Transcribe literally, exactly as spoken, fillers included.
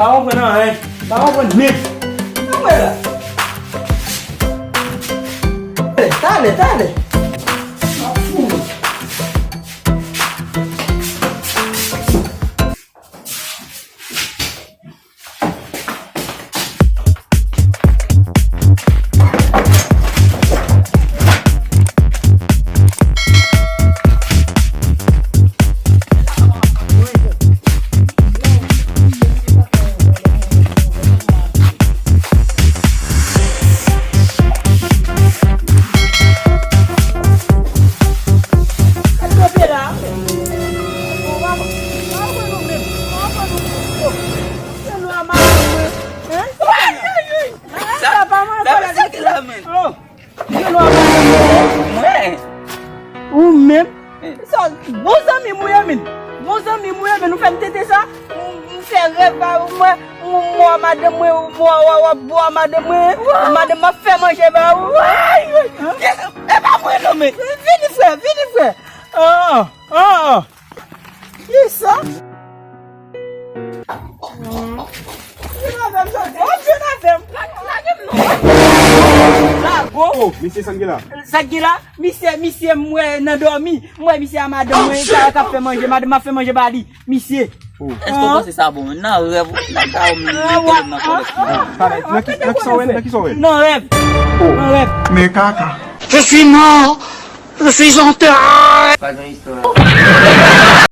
Pa konprann anyen. Pa konprann menm. Anmwe la. Talè, talè, talè. M ap foure. Sa, sa, sa ki la menm? Mwen. Ou menm? Sa, bon zanmi m ou ye menm. Bon zanmi m ou ye menm. Ou fè m tete sa. M, m fè rèv ba ou, mwen, m, m wè madanm mwen, m wè, wè, wè, wè madanm mwen. Madanm m ap fè manje ba ou. Ay, ay. E pa mwen non, men. Vini, frè, vini, frè. Ah, ah, ah. Kisa? Vin avè m, Jodi. Oh, vin avè m. Lage m non. Lago. Oh, mesye, sa k gen la? Sa k gen la? Misye, misye, m wè nan dòmi. M wè misye a madanm mwen, sa k ap fè manje. Madanm ap fè manje ba li. Misye. Oh. Èske w panse sa bon? Nan rèv, nan ta, m nan kòlèt. Nan ki, nan ki sa w wè? Nan ki sa w wè? Nan rèv. Oh. Nan rèv. Men kaka. Je suis mort. Je suis en terre. Pa gen istwa.